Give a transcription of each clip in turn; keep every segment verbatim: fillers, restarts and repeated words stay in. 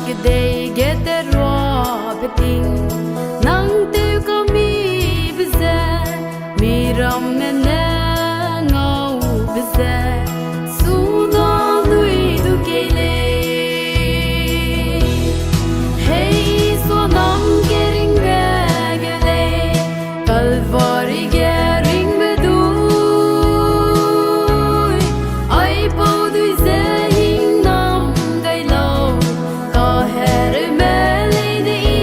Kedei ge terua beting, nang tew kamibe ze, miramme ne ngaube ze, suna nui du kei lei. Hei sua nang keringbe ge lei, Kalvari ge ringbe dui, aipau dui ze hingnam gai lau, kahereume lei de i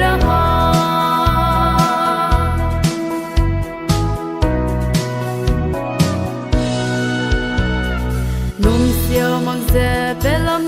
ra ha. Nungsia mak ze pelam